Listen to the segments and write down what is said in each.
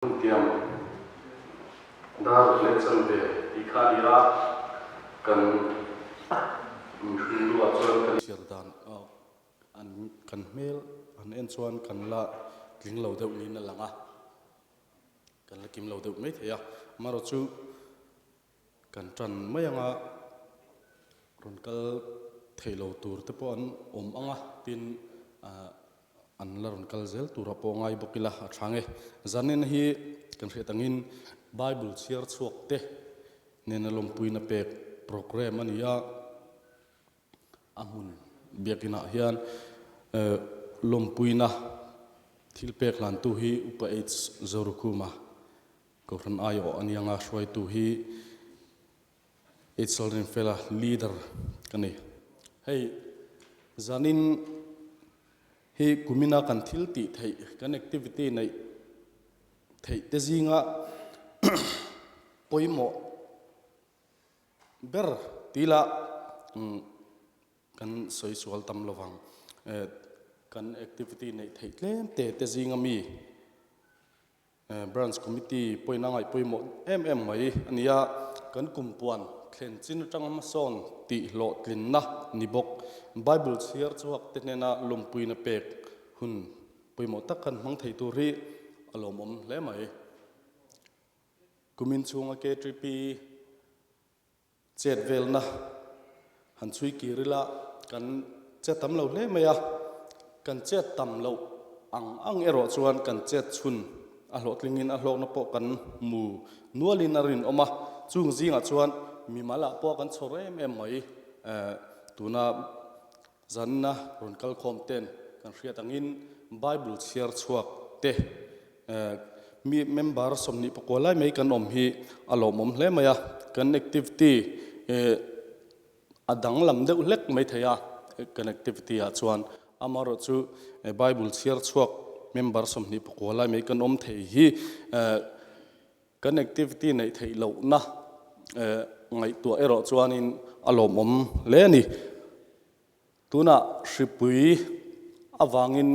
Hmuntiam dar leh chanve tih kha a ni a, kan mihring luah chuan kan chhiar dan an kan hmel an en chuan kan la tling lo deuh niin a lang a, kan la kim lo deuh mai thei a, amaherawhchu chu kan tan mai anga rawn kal theih lo tur te pawh an awm ang a, tin ah An la rawn kal zel tura pawh ngai bawk ila a tha nge. Zanin hi kan hriat angin Bible chhiar chhuak te nena lawmpuina pek programme a ni a, a hmun biakinah hian lawmpuina thil pek hlantu hi Upa H Zorukhuma Kohhran aiawh a ni anga hruaitu hi H Lalrinfela leader ka ni. Hei zanin hi kumina kan thil tih theih, kan activity neih theih te zinga pawimawh ber tila kan sawi sual tam lovang. Kan activity neih theih tlem te te zinga mi Branch Committee pawhin a ngaih pawimawh em em mai a ni a, kan kumpuan thlen chin atanga hmasawn tih hlawhtlinna ni bawk. Bible chhiar chhuak te hnena lawmpuina pek hun pawimawh tak kan hmang thei tur hi a lawmawm hle mai. Kumin chhunga KTP Chet velna han chhui kir ila kan che tam lo hle mai a, kan chet tam loh ang ang erawh chuan kan chet chhun a hlawhtlingin a hlawkna pawh kan hmu nualin a rinawm a, chung zingah chuan mimalah pawh kan chhawr em em mai. Tuna zanna rawn kal khawm ten kan hriat angin Bible chhiar chhuak te Mi member 29 lai mai kan awm hi a lawmawm hle mai a, kan activity a danglam deuh hlek mai thei a, kan activity ah chuan amaherawh chu Bible chhiar chhuak member 29 lai mai kan awm thei hi kan activity neih theih lohna ngaihtuah erawh chuanin a lawmawm hle a ni. Tunah hripui avangin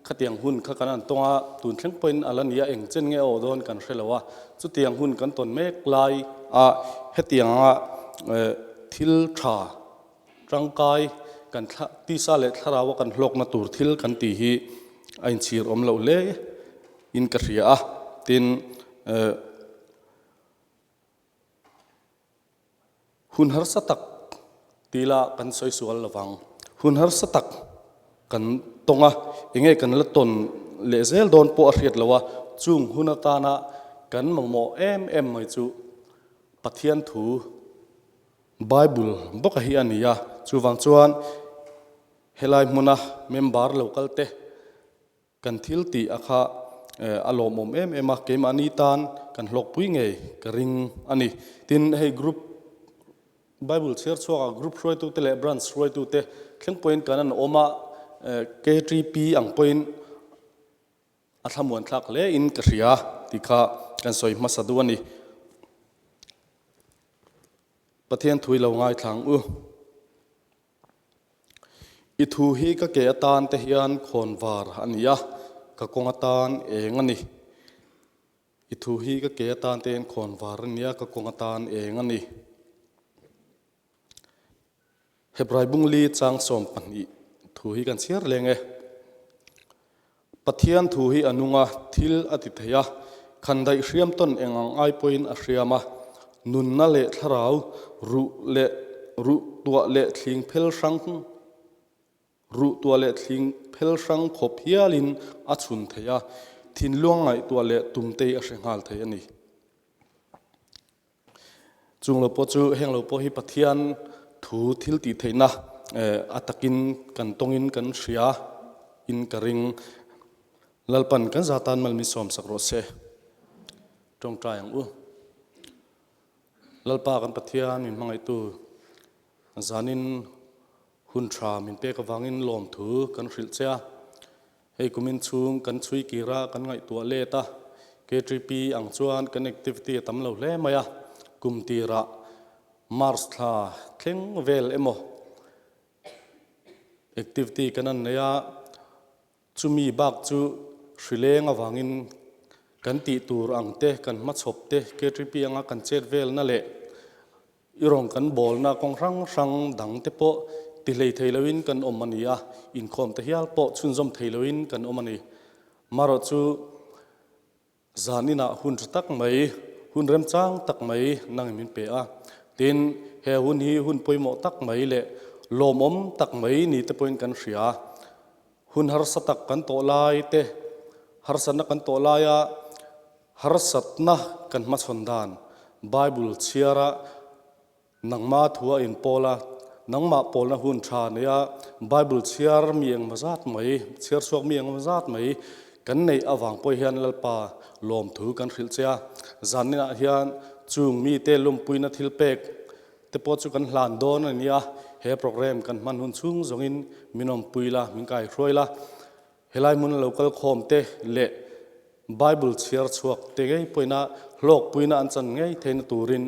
khatiang hun kha kan han tawng a, tun thleng pawhin a la ni a, eng chen nge a awh dawn kan hre lo a, chutiang hun kan tawn mek lai a hetianga thil tha tangkai kan thla tisa leh thlarau a kan hlawkna tur thil kan tih hi a inchhir awm loh hle in ka hria a, tin Hun harsa tak tila kan sawi sual lovang. Hun harsa tak kan tawng a, enge kan la tawn leh zel dawn pawh a hriat lo a, chung hun atana kan mamawh em em mai chu Pathian thu Bible bawka hi a ni a, chuvang chuan helai hmuna member lo kal te, Kan thil tih a kha a lawmawm em em a, keimahni tan kan hlawkpui ngei ka ring a ni. Tin, hei group Bible chhiar chhuakah group hruaitute leh branch hruaitute thleng pawhin kan an awm a, KTP ang pawhin a thlamuan thlak hle in ka hria tih kha kan sawi hmasa duh a ni. Pathian thui lo ngaithla ang u. I thu hi ka ke atan te hian khawnvar a ni a, ka kawng atan eng a ni. I thu hi ka ke atan te hian khawnvar a ni a, ka kawng atan eng a ni. Hebrai bungli chang 12 thu hi kan chhiar leng e. Pathian thu hi a nung a, thil a ti thei a, khandaih hriam tawn eng ang ai pawhin a hriam a, nunna leh thlarau, ruh leh ruh tuah leh thling phel hrang ruh tuah leh thling phel hrang khawp hialin a chhun thei a, thinlung a ngaihtuah leh tumtei a hre nghal thei a ni. Chung lo pawh chu heng lo pawh hi Pathian thu thil tih theihna a takin kan tawngin kan hria in ka ring. Lalpan kan za tan mal min sawm sak rawh se. Tawngtai ang u. Lalpa kan Pathian min hmangaihtu zanin Hun tha min pek avangin lawmthu kan hrilh che a, hei kumin chhung kan chhui kir a, kan ngaihtuah let a, KTP ang chuan kan activity a tam lo hle mai a, kum tirah March thla thleng vel emaw activity kan an nei a, chumi bak chu hrileng avangin. Kan tih tur ang te, kan hmachhawp te, KTP anga kan chet velna leh i rawn kan bawlna kawng hrang hrang dang te pawh ti hlei thei loin kan awm a ni a, inkhawm te hial pawh chhunzawm thei loin kan awm a ni. Marawh chu zan inah hun tha tak mai, hun remchang tak mai nangin min pe a. Tin, he hun hi hun pawimawh tak mai leh lawmawm tak mai ni te pawhin kan hria. Hun harsa tak kan tawh lai te, harsatna kan tawh laia harsatna kan hmachhawn dan Bible chhiara nangma thua inpawl a, nangmah pawlna hun tha neia Bible chhiar mi engmaw zat mai, chhiar chhuak mi engmaw zat mai kan neih avang pawh hian Lalpa lawmthu kan hrilh che a. Zaninah hian chung mite lawmpuina thilpek te pawh chu kan hlan dawn a nia, he program kan hman hun chhung zawngin min awmpui la, min kaihruai la, helai hmun a lo kal khawm te leh Bible chhiar chhuak te ngei pawhina hlawkpuina an chan ngei theihna turin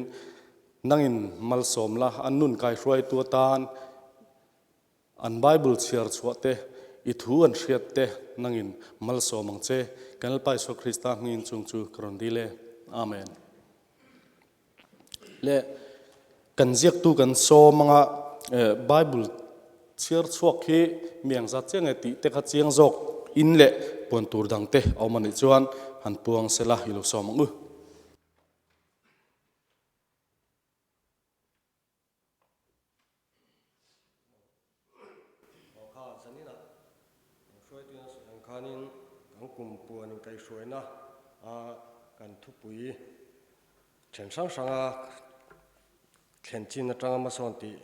nangin malsawm la, an nun kaihruaitu atan an Bible chhiar chhuah te, i thu an hriat te nangin malsawm ang che, kan Lalpa Isua Krista hmingin chung chu ka rawn dil e. Amen. Leh kan ziaktu kan sawm anga Bible chhiar chhuak hi mi engzat chiang nge tih te kha chiang zawk in leh puan tur dang te a awm a nih chuan han puang sela i lo sawm ang u. Kha zaninah kan hruaituin a sawi ang khanin kan kum puan inkaihhruaina a kan thupui then hrang hranga thlen chin atanga hmasawn tih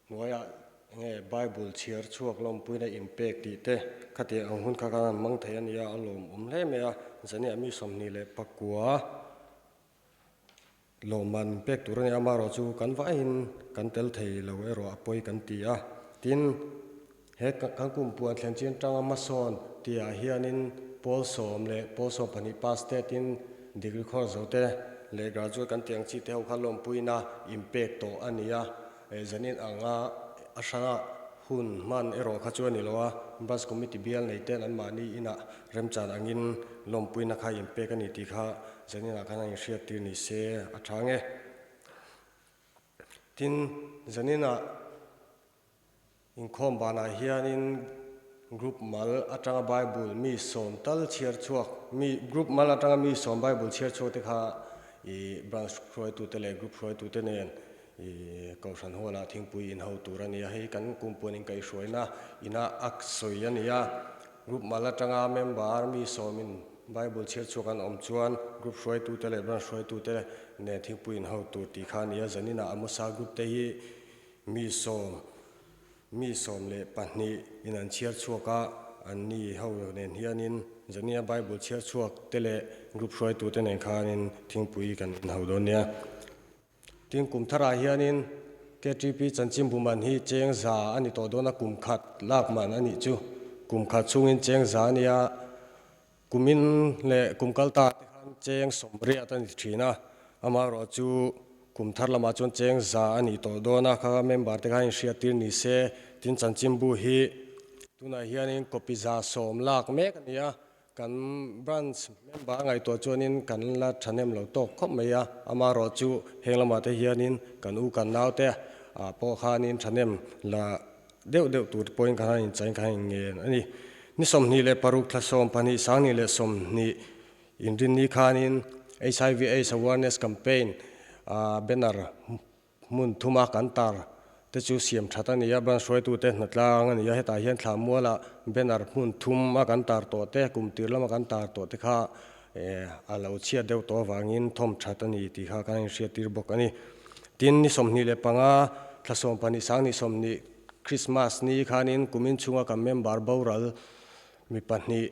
hnuaiah enge Bible chhiar chhuak lawmpuina inpek tih te khatiang ang hun kha khan an hmang thei a nia a lawmawm hle mai a, zaniah mi 29. Lawmman pek tur a ni a, amaherawh chu kan vaiin kan tel thei lo erawh a pawi kan ti a. Tin, he kan kum puan thlen chin tanga hmasawn tihah hianin pawl sawm leh pawl 12 pass te tin degree course zo te leh graduate kan tih ang chi te ho kha lawmpuina inpek tawh a ni a. Zanin anga a hranga hun hman erawh kha chu a ni lo a, Branch Committee bial nei ten anmahni inah remchan angin lawmpuina kha inpek a ni tih kha Zaninah khan a inhriat tir ni se a tha nge. Tin, zaninah inkhawm banah hianin group mal atanga Bible mi sawm tal chhiar chhuak, mi group mal atanga mi sawm Bible chhiar chhuak te kha i branch hruaitute leh group hruaitute nen i Kohhran Hall ah thingpui inho tur a ni a, hei kan kumpuan inkaihhruaina ina a sawi a ni a. Group mal atanga member mi sawmin Bible chhiar chhuak an awm chuan group hruaitute leh branch hruaitute nen thingpui inho tur tih kha a ni a. Zaninah Amosa group te hi mi sawm mi 12 in an chhiar chhuak a, an ni ho nen hianin Zanina Bible chhiar chhuak te leh group hruaitute nen khanin thingpui kan inho dawn nia. Tin, kum tharah hianin KTP chanchinbu man hi cheng za a ni tawh dawn a, kum khat lak man a nih chu. Kum khat chhungin cheng za a nia, kumin leh kum kal ta te khan cheng 80 a ni thin a, amaherawh chu kum thar lamah chuan cheng za a nih tawh dawn a, kha member te khan inhriattir ni se. Tin, chanchinbu hi tunah hianin copy 110 lak mek a ni a, Kan branch member ngaihtuah chuanin kan la thahnem lo tawk khawp mai a, amaherawh chu heng lamah te hianin kan u kan naute ah pawh khanin thahnem la deuh deuh tur pawhin kan han inchain kan han inngen a ni. Ni 26 thla 12 2020 inrinni khanin HIV AIDS Awareness Campaign ah banner Hmun thuma kan tar te chu siam that a ni a, branch hruaitute hnatlang a ni a, hetah hian thla mualah banner hmun thum a kan tar tawh te, kum tir lama kan tar tawh te kha a lo chhiat deuh tawh avangin thawm that a ni tih kha kan inhriat tir bawk a ni. Tin, ni 25 thla 12 2020 Christmas ni khanin kumin chhunga kan member boral mi pahnih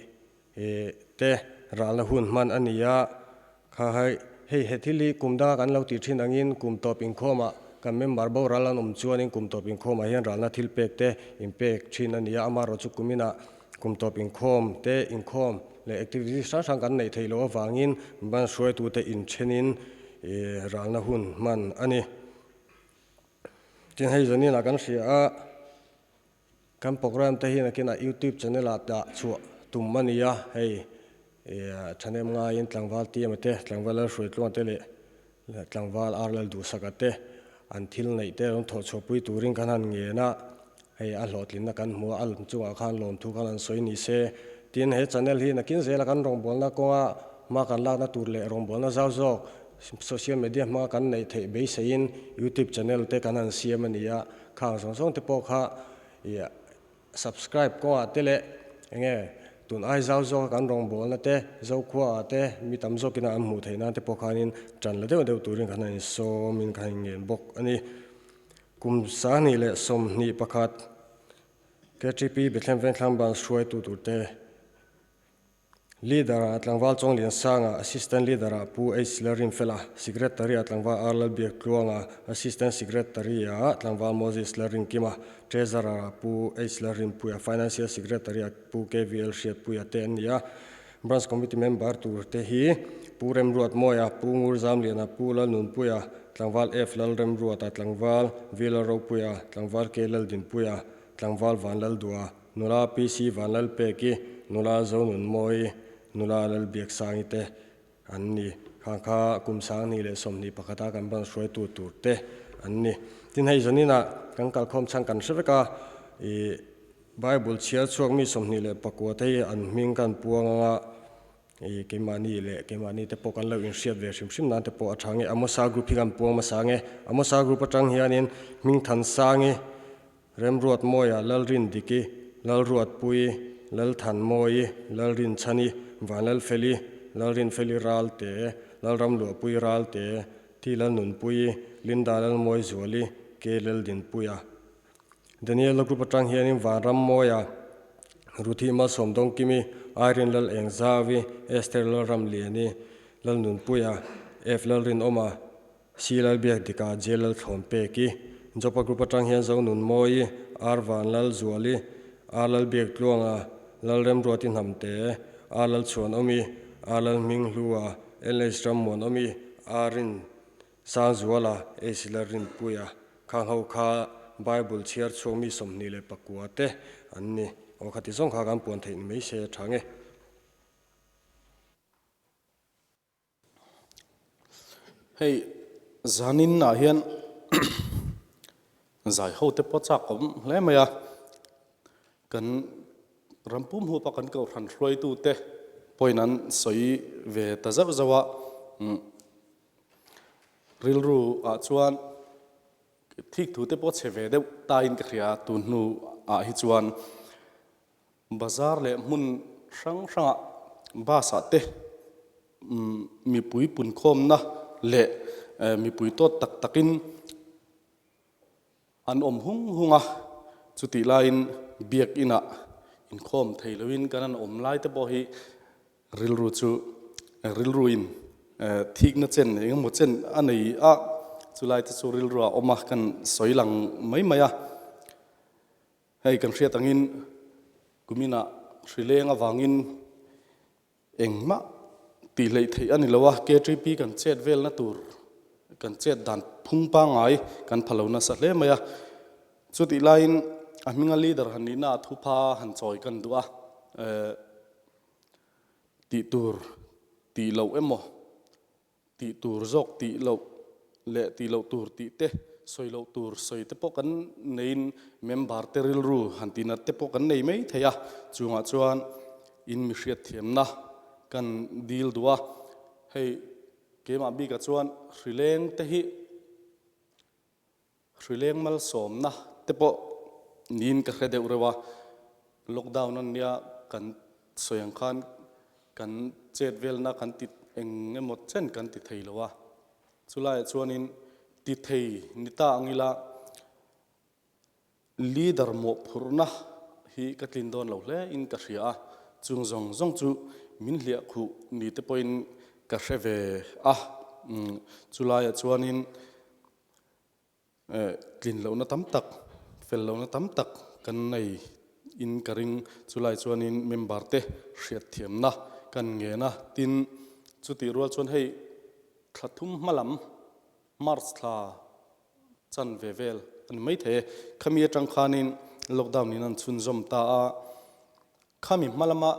te ralna hun hman a ni a, kha hei hei he thil hi kum danga kan lo tih thin angin kum tawp inkhawmah kan member boral an awm chuanin kum tawp inkhawmah hian ralna thil pek te inpek thin a ni a, amaherawh chu kuminah kum tawp inkhawm te inkhawm leh activity hrang hrang kan neih theih loh avangin branch hruaitute inthenin ralna hun hman a ni. Tin hei zaninah kan hria a. Kan program te hi nakinah YouTube channel ah dah chhuah tum a ni a, hei Thahnem ngaiin tlangval Tiama te, tlangval Lalhruaitluanga te leh tlangval Ar Lalduhsaka te an thil neih te rawn thawhchhuahpui turin kan han ngen a, hei a hlawhtlinna kan hmu a, a lam chungah khan lawmthu khan an sawi ni se. Tin, he channel hi nakin zela kan rawngbawlna kawnga hma kan lakna tur leh rawngbawlna zau zawk social media hmanga kan neih theih beiseiin youtube channel te kan han siam a ni a, khang zawng zawng te pawh kha ih Subscribe kawngah te leh enge tun ai zau zawka kan rawngbawlna te, Zokhua-ah te mi tam zawkina an hmuh theih nan te pawh khanin tan la deuh deuh turin kan han insawmin kan han inngen bawk a ni. Kum 2021 KTP Bethlehem Vengthlang Branch hruaitu turte Leader-ah tlangval Chawngliansanga, Assistant Leader-ah Pu H. Lalrinfela, Secretary-ah tlangval R. Lalbiaktluanga, Assistant Secretary-ah tlangval Moses Lalrinkima, Treasurer-ah Pu H. Lalrinpuia, Financial Secretary-ah Pu KVL Hriatpuia te an ni a. Branch Committee member tur te hi Pu Remruatmawia, Pu Ngurzamliana, Pu Lalnunpuia, tlangval F. Lalremruata, tlangval V. Lalropuia, tlangval K. Laldinpuia, tlangval Vanlaldua, Nula PC Vanlalpeki, Nula Zonunmawi, Nula Lalbiaksangi te an ni. Khang kha kum 2021 a kan ban hruaitu tur te an ni. Tin hei zaninah kan kalkhawm chhan kan hre vek a, ih Bible chhiar chhuak mi 29 te hi an hming kan puang anga ih keimahni leh keimahni te pawh kan lo inhriat ve hrim hrim nan te pawh a tha nge. Amosa group hi kan puang hmasa nge. Amosa group atang hianin Hmingthansangi, Remruatmawia, Lalrindiki, Lalruatpuii, Lalthanmawii, Lalrinchhani, Vanlalfeli, Lalrinfeli Ralte, Lalramluahpuii Ralte, Thi Lalnunpuii, Linda Lalmawizuali, K Laldinpuia. Daniela group atang hianin Vanrammawia, Ruthi Malsawmdawngkimi, Irene Lalengzavi, Esther Lalramliani, Lalnunpuia, F Lalrinawma, Si Lalbiak dikah Jail Lalthlawn pek i, Jopa Group atang hian Zonunmawi, Ar Vanlalzuali, Ar Lalbiak Tluanga, Lalremruati Hnamte, Ar Lalchhuanawmi, Ar Lalhminghlua, LH Rammuanawmi, Ar Rin Sangzuala, H Lalrinpuia, Khang ho kha Bible chhiar chhuak mi 29 te an ni. Aw khati zawng kha kan puan theih ni mai se a tha nge. Hei zanin ah hian zai ho te pawh chak awm hle mai a, kan ram pum hup a kan kohhran hruaitu te pawhin an sawi ve ta zauh zauh a, rilru ah chuan thik thu te pawh chhe ve deuh ta in ka hria tun hnu ah hi chuan. Bazar leh hmun hrang hrangah bus ah te mipui punkhawmna leh mipui tawt tak takin an awm hung hung a, chutih laiin biakinah inkhawm thei loin kan han awm lai te pawh hi rilru chu rilruin thikna chen engemaw chen a nei a, chulai te chu rilru ah awm a kan sawi lang mai mai a. Hei kan hriat angin kuminah hrileng avangin engmah tih hleih theih a ni lo a, KTP kan chet velna tur kan chet dan phung pangngai kan pha lo nasa hle mai a. Chutih laiin a hminga leader han nihna ah thupha han chawi kan duh a, tih tur tih loh emaw Tih tur zawk tih loh leh tih loh tur tih te, sawi loh tur sawi te pawh kan neiin member te rilru han tih nat te pawh kan nei mai thei a, chungah chuan in mi hriatthiamna kan dil duh a, hei keimah bikah chuan hrileng te hi Hrileng malsawmna te pawh niin ka hre deuh reuh a, lockdown a nia kan sawi ang khan kan chet velna kan ti eng emaw chen kan ti thei lo a, chulaiah chuanin ti thei ni ta ang ila leader mawhphurhna hi ka tlin dawn lo hle in ka hria a, chung zawng zawng chu min hliah khuh ni te pawhin ka hre ve a, chulaiah chuanin Tlin lohna tam tak, fel lohna tam tak kan nei in ka ring. Chulai chuanin member te hriatthiamna kan ngen a, tin chutih rual chuan hei thla thum hma lam March thla chan ve vel a ni maithei e. Khami atang khanin lockdown in an chhunzawm ta a, khami hma lama.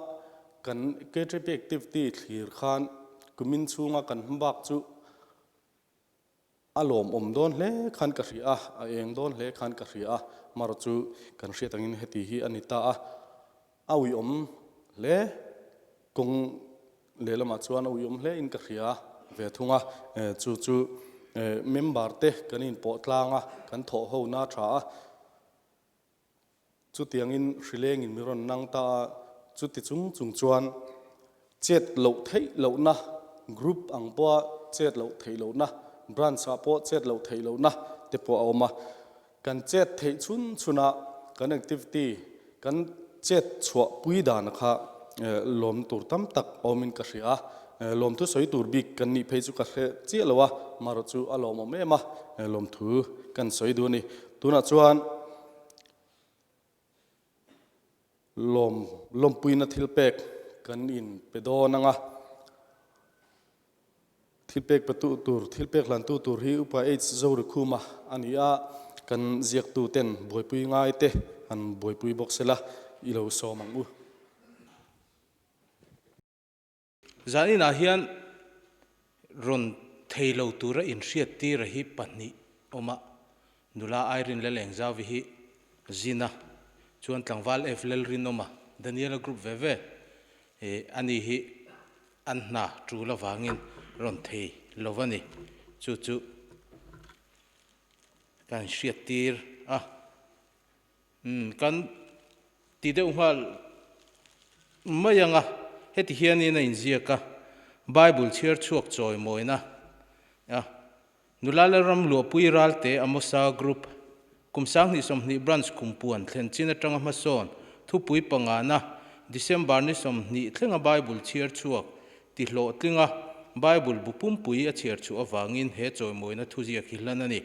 Kan KTP activity thlir khan kumin chhunga kan hmabak chu a lawmawm dawn hle khan ka hria a, a eng dawn hle khan ka hria a, marawh chu kan hriat angin heti hi a ni ta a, a uiawm hle kawng lehlamah chuan a uiawm hle in ka hria ve thung a, chu chu member te kan inpawh tlang a, kan thawh ho na tha a. Chutiangin hrilengin mi rawn nang ta a, chuti chung chung chuan chet loh theih lohna group ang pawha chet loh theih lohna, branch ah pawh chet loh theih lohna te pawh a awm a. Kan chet theih chhun chhuna kan activity kan chet chhuah pui dan kha lawm tur tam tak awmin ka hria a, lawmthu sawi tur bik kan nih phei chu ka hre chiah lo a, marawh chu a lawmawm em a, lawmthu kan sawi duh a ni. Tunah chuan Lawm lawmpuina thil pek kan in pe dawn ang a, thil pek pe tu tur, thil pek hlan tu tur hi Upa H Zorikhuma a ni a, kan ziaktu ten buaipui ngai te han buaipui bawk sela i lo sawm ang u. Zaninah hian rawn thei lo tura inhriattira hi pahnih awm a, nula Irene Lalengzauvi hi Zina chuan tlangval F Lalrinawma, Daniela Group ve ve, ani hi an hna tul avangin rawn thei lo a ni. Chu chu kan hriattir a. Umm kan ti deuh nghal mai ang a, heti hianin a inziak a, Bible chhiar chhuak chawimawina a, Nula Lalram Luahpui Ralte Amosa Group, kum 2020 Branch Kumpuan thlen chin atanga hmasawn thupui pangana December ni 20 thlenga Bible chhiar chhuak ti hlawhtlinga Bible bu pumpui a chhiar chhuah avangin he chawimawina thuziak hi hlan a ni.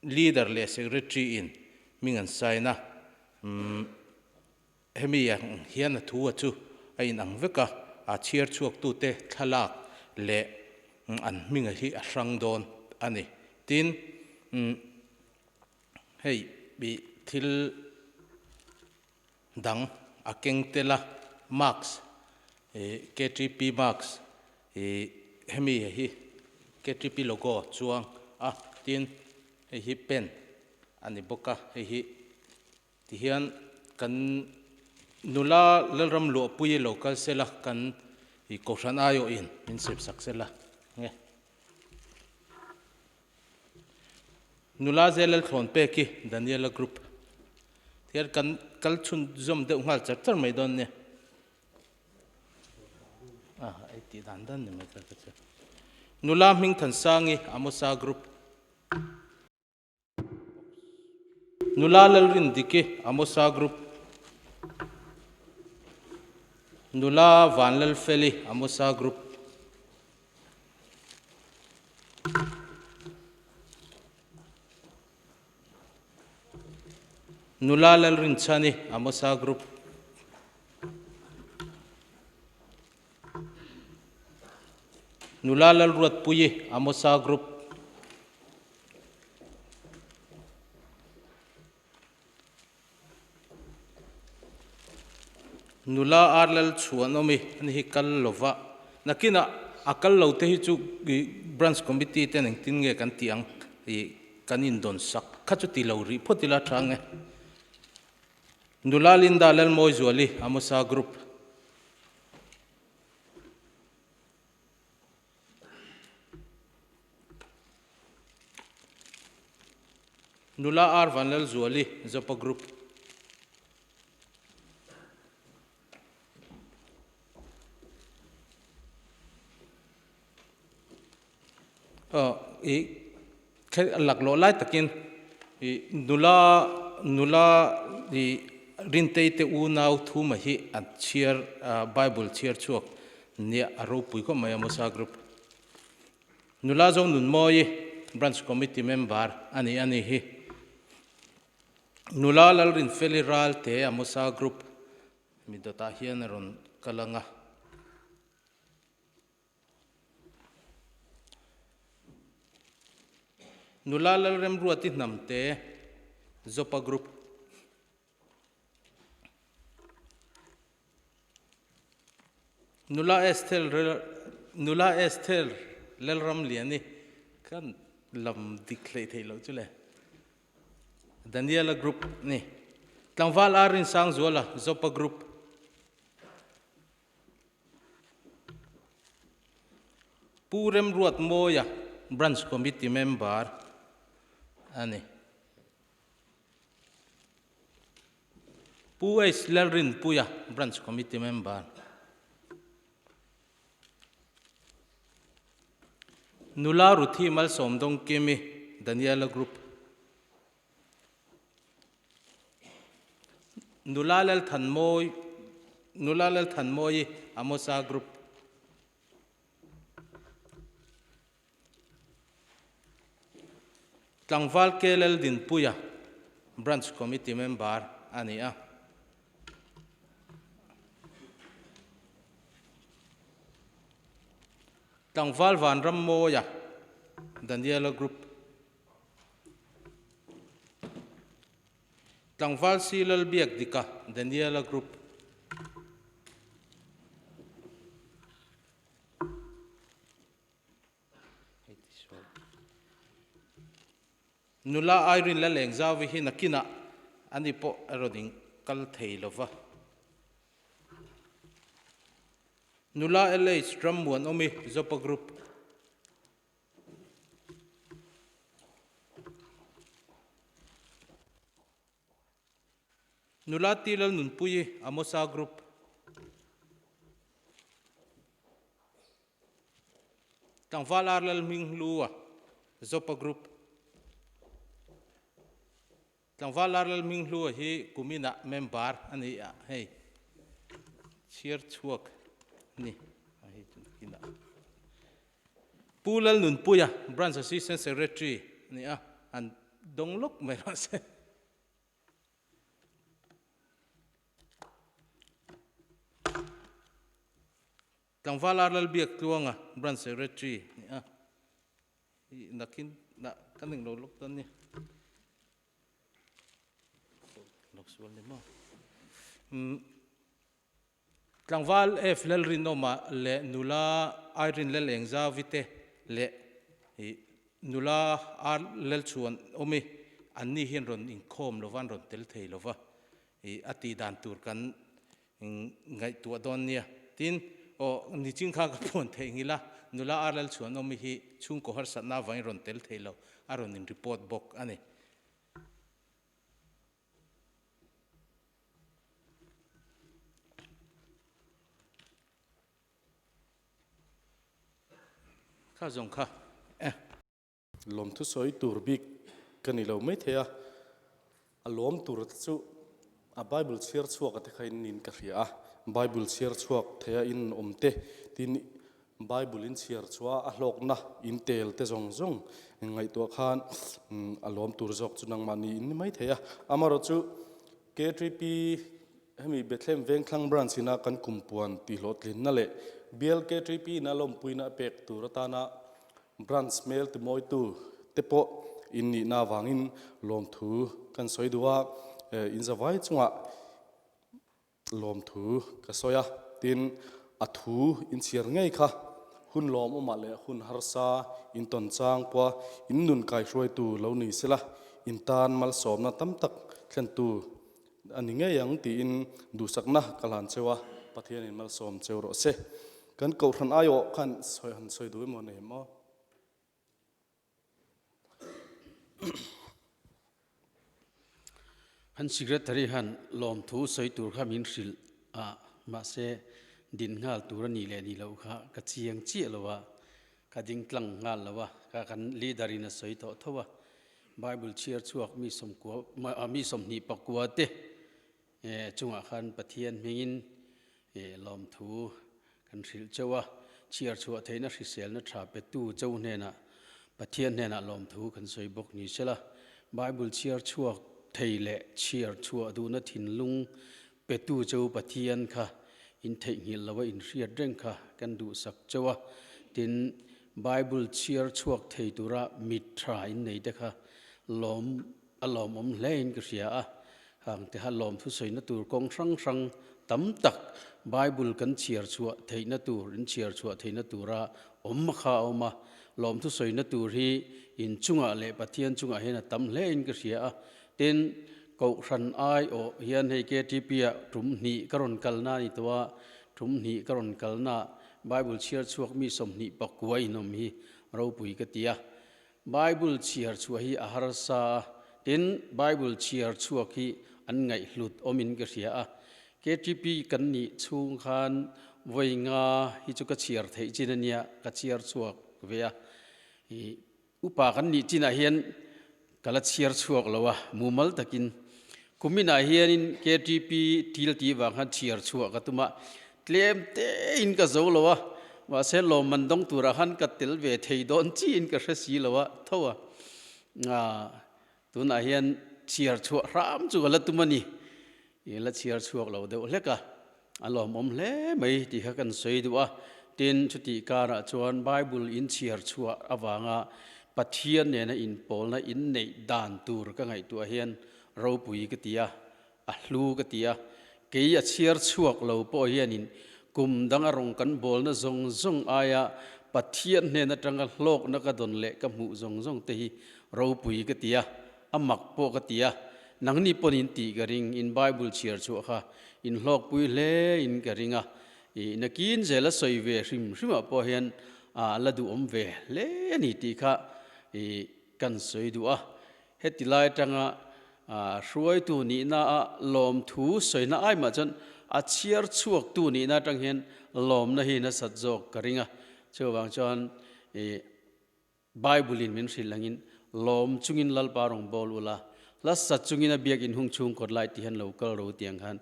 Leader leh Secretary in hming an sign a, umm hemi ang hian a thu a chu a in ang vek a, a chhiar chhuak tute thlalak leh an hming a hi a hrang dawn a ni. Tin, umm hei ih thil dang a keng tel a, marks ih KTP marks ih hemi hi KTP logo chuang a, tin hei hi pen a ni bawk a, hei hi tihian kan nula Lalram Luahpui lo kal sela kan ih kohhran aiawhin min sep sak sela nge. Nula Zelal thlawn pek hi Daniela Group hian kan kal chhunzawm deuh nghal char char mai dawn nia. A ei tih dan dan ni mai ka ka che. Nula Hmingthansangi Amosa Group. Nula Lalrindiki Amosa Group. Nula Vanlalfeli Amosa Group. Nula Lalrinchhani, Amosa Group. Nula Lalruatpuii, Amosa Group. Nula ar lal chhuan awm i ani hi kal lova, nakinah a kal lo te hi chu ih branch committee ten engtin nge kan tih ang ih kan indawn sak kha chu ti lo rih phawt ila tha ang e. Nula Linda Lalmawizuali, Amosa Group. Nula R Vanlalzuali, Zopa Group. Aw i laklawh lai takin i nula nula i Rintei te unau thuma hi an chhiar Bible chhiar chhuak nia a ropui khawp mai a Musa Group. Nula Zonunmawi Branch Committee member a ni a ni hi. Nula Lalrinfeli Ralte a Musa Group mi dawtah hian a rawn kal ang a. Nula Lalremruati Hnamte, Zopa Group. Nula Esther Nula Esther Lalramliani kan lam dik hleih theih loh chu le. Daniela Group ni. Tlangval Arin Sangzuala Zopa Group. Pu Remruatmawia Branch Committee Member a ni. Pu H Lalrinpuia Branch Committee Member. Nula Ruthi Malsawmdawngkimi Daniela Group. Nula Lalthanmawi Nula Lalthanmawi Amosa Group. Tlangval K Laldinpuia Branch Committee Member a ni a. Tlangval Vanrammawia Daniela Group. Tlangval C Lalbiakdika Daniela Group. Nula Irene Lalengzauvi hi nakinah ani pawh a rawn in kal thei lo va. Nula LH Rammuanawmi Zopa Group. Nula T Lalnunpuii Amosa Group. Tlangval Ar Lalhminghlua Zopa Group. Tlangval Ar Lalhminghlua hi kuminah member a ni a, hei chhiar chhuak a ni. Pu Lalnunpuia Branch Assistant Secretary a ni a, an dawng lawk mai rawh se. Tlangval Ar Lalbiaktluanga Branch Secretary a ni a, i nakin nah kan englo lawk dawn nia. Lawk sual ni maw. Tlangval F Lalrinawma leh nula Irene Lalengzauvi te leh nula R Lalchhuan awmi anni hian rawn inkhawm lova an rawn tel thei lova a tih dan tur kan ngaihtuah dawn nia. Tin, aw niching kha ka phone theih ngil a, nula R Lalchhuan awmi hi chhungkaw harsatna avangin rawn tel thei lo a rawn in report bawk a ni. Kha zawng kha e. Lawmthu sawi tur bik ka ni lo mai thei a, a lawm tur te chu a Bible chhiar chhuak a te kha in in ka hria a, Bible chhiar chhuak thei a in awm te tin Bible in chhiar chhuah a hlawkna in tel te zawng zawng ngaihtuah khan a lawm tur zawk chu nangmahni in ni mai thei a. Amaherawhchu KTP hemi Bethlehem Vengthlang Branch ina kan kumpuan tihhlawhtlinna leh Bial KTP ina lawmpuina a pek tur atana Branch hmel timawitu te pawh in nihna avangin lawmthu kan sawi duh a, in zavai chungah Lawmthu ka sawi a, tin, a thu inchhiar ngei kha hun lawmawmah leh hun harsa intawn chang pawha in nun kaihruaitu lo ni sela, in tan malsawmna tam tak thlentu a ni ngei ang tiin duhsakna ka hlan cheu a, Pathianin malsawm cheu rawh se. Kan Kohhran aiawh khan sawi han sawi duh emaw nei maw? Kan Secretary han lawmthu sawi tur kha min hrilh a, mahse din nghal tur a nih leh nih loh kha ka chiang chiah lo a, ka ding tlang nghal lo a, ka kan leader in a sawi tawh tho a, Bible chhiar chhuak mi sawmkua mi 24 te chungah khan Pathian hmingin lawmthu kan hrilh cheu a, chhiar chhuah theihna hriselna tha petu cheu hnenah Pathian hnenah lawmthu kan sawi bawk ni sela, Bible chhiar chhuak thei leh chhiar chhuah duhna thinlung petu cheu Pathian kha in theihnghilh loa in hriat reng kha kan duhsak cheu a, tin Bible chhiar chhuak thei tura mit tha in nei te kha lawm A lawmawm hlein ka hria a, hang te kha lawmthu sawina tur kawng hrang hrang tam tak Bible kan chhiar chhuah theihna tur, in chhiar chhuah theihna tura awm kha a awm a. Lawmthu sawina tur hi in chungah leh Pathian chungah hian a tam hle in ka hria a. Tin, Kohhran aiawh hian hei KTP ah tum hnih ka rawn kalna a ni tawh a, tum hnih ka rawn kalna ah Bible chhiar chhuak mi 29 in awm hi ropui ka ti a. Bible chhiar chhuah hi a harsa a, tin Bible chhiar chhuak hi an ngaihhlut awmin ka hria a. KTP kan nih chhung khan vawi nga hi chu ka chhiar theih chin a nia, ka chhiar chhuak ve a. I upa kan nih chinah hian ka la chhiar chhuak lo a, mumal takin. Kuminah hianin KTP til tih vang khan chhiar chhuah ka tum a, tlem tein ka zo lo a, mahse lawmman dawng turah khan ka tel ve thei dawn chiin ka hre si lo a, tho a. Tunah hian chhiar chhuah hram chu ka la tum a ni. I la chhiar chhuak lo deuh hlek a, a lawmawm hle mai tih kha kan sawi duh a. Tin, chutih karah chuan Bible in chhiar chhuah avanga Pathian nena inpawlna inneih dan tur ka ngaihtuah hian ropui ka ti a, a hlu ka ti a. Kei a chhiar chhuak lo pawh hianin kum danga rawng kan bawlna zawng zawng aia Pathian hnen atanga hlawkna ka dawn leh ka hmuh zawng zawng te hi ropui ka ti a. A mak pawh ka ti a, nangni pawn in tih ka ring, in Bible chhiar chhuah kha in hlawkpui hle in ka ring a, i nakin zel a sawi ve hrim hrimah pawh hian a la duhawm ve hle a ni tih kha i kan sawi duh a. Heti lai atanga hruaitu nihna a lawmthu sawina ai mah chuan a chhiar chhuaktu nihna atang hian lawmna hi nasat zawk ka ring a, chuvang chuan i Bible in min hrilh angin, Lawm chungin Lalpa rawn bawl ula, hla sa chungin a biak in hung chhung kawt lai ti hian lo kal ro tiang khan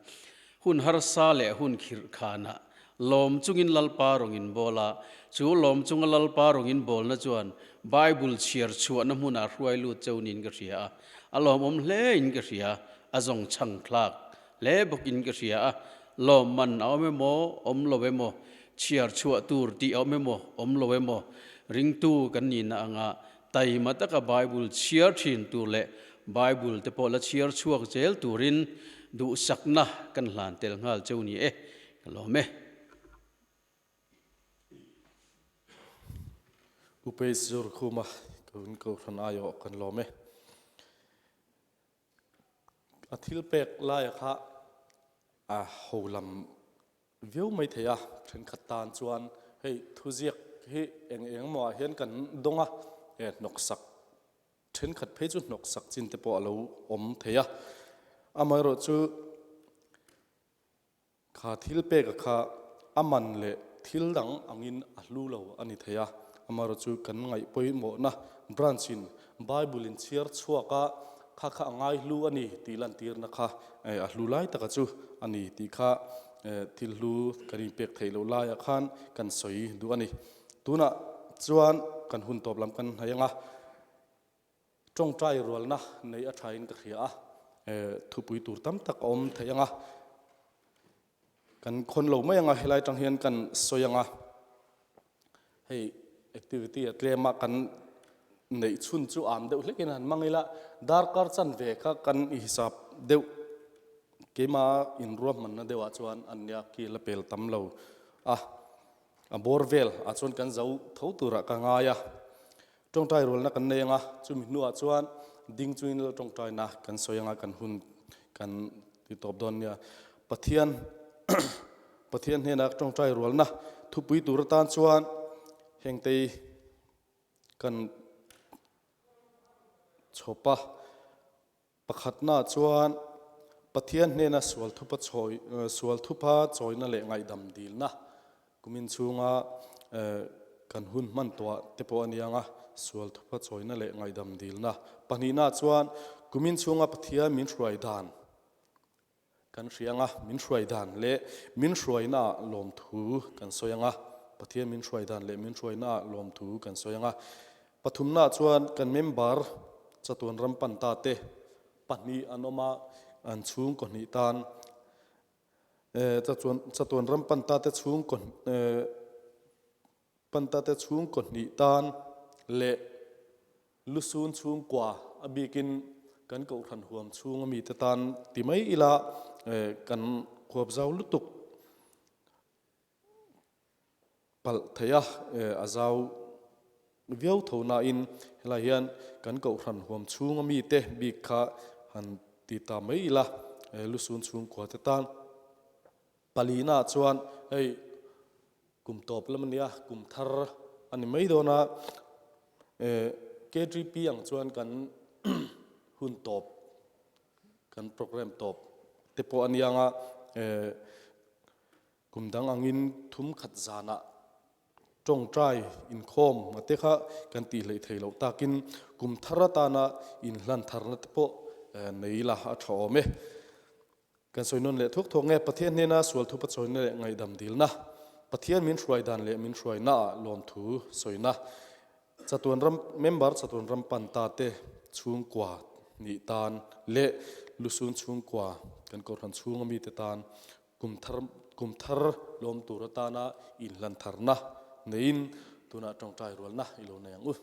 hun harsa leh hun khirh khanah lawm chungin Lalpa rawn in bawl a, chu lawm chunga Lalpa rawn in bawlna chuan Bible chhiar chhuahna hmunah hruai lut cheu niin ka hria a, a lawmawm hle in ka hria, a zawng chhang thlak hle bawk in ka hria a, lawm man a awm emaw, awm lo emaw, chhiar chhuah tur tih a awm emaw, awm lo emaw, ringtu kan nihna anga taima taka Bible chhiar thin tur leh Bible te pawh la chhiar chhuak zel turin duhsakna kan hlan tel nghal cheu ni e, ka lawm e. Upeis Zurkhuma Kun Kohhran aiawh kan lawm e. A thil pek laia kha a ho lam viau mai thei a, thenkhat tan chuan hei thuziak hi eng eng emaw ah hian kan dawng a, he hnawksak thenkhat phei chu hnawksak chin te pawh a lo awm thei a, amaherawhchu Kha thil peka kha a man leh thil dang angin a hlu lo a ni thei a, amaherawh chu kan ngaih pawimawhna branch in Bible in chhiar chhuak a, kha kha a ngai hlu a ni tih lantirna kha a hlu lai taka chu a ni tih kha thil hlu kan inpek theih loh laiah khan kan sawi duh a ni. Tunah chuan kan hun tawp lam kan hnaih ang a. Tawngtai rualna nei a thain ka hria a, thupui tur tam tak a awm thei ang a, kan khawn lo mai ang a, helai tang hian kan sawi ang a, hei activity a tlem a kan neih chhun chu am deuh hlekin han hmang ila, darkar chanve kha kan hisap deuh keima inruahmanna deuhah chuan an nia khi la pel tam lo a. A bawr vel ah chuan kan zo tho turah ka ngai a, tawngtai rualna kan nei ang a, chumi hnuah chuan ding chungin lal tawngtaina kan sawi ang a, kan hun kan ti tawp dawn nia. Pathian Pathian hnena tawngtai rualna thupui tur atan chuan hengtei kan chhawp a. Pakhatna chuan Pathian hnena sual thupa chawi sual thupa chawina leh ngaihdam dilna kumin chhunga kan hun hman tuah te pawh a ni ang a, sual thupa chawina leh ngaihdam dilna. Pahnihna chuan kumin chhunga Pathian min hruai dan Kan hria anga, min hruai dan leh min hruainaah lawmthu kan sawi anga, Pathian min hruai dan leh min hruainaah lawmthu kan sawi anga. Pathumnaah chuan kan member chatuan ram pan ta te pahnih an awm a, an chhungkaw hnih tan chatuan ram pan ta te chhungkaw pan ta te chhungkaw hnih tan leh Lusun chhungkua a bikin kan kohhran huam chhunga mite tan ti mai ila kan huap zau lutuk palh thei a, a zau viau tho nain helai hian kan kohhran huam chhunga mite bik kha han ti ta mai ila lusun chhungkua te tan palina chuan hei kum tawp lam ania kum thar a ni mai dawn a KTP ang chuan kan hun tawp kan program tawp te pawh a niang a Kum dang angin thum khat zanah tawngtai inkhawm nga te kha kan tih hleih thei loh takin kum thar atana inhlan tharna te pawh nei ila a tha awm e. Kan sawi nawn leh thuak thuak nge Pathian hnena sual thupa chawina leh ngaihdam dilna, Pathian min hruai dan leh min hruainaah lawmthu sawina, Chatuan ram member chatuan ram pan ta te chhungkua nih tan leh lusun chhungkua kan kohhran chhunga mite tan Kum thar kum thar lawm tur atana inhlan tharna neiin tunah tawngtai rualna i lo nei ang u.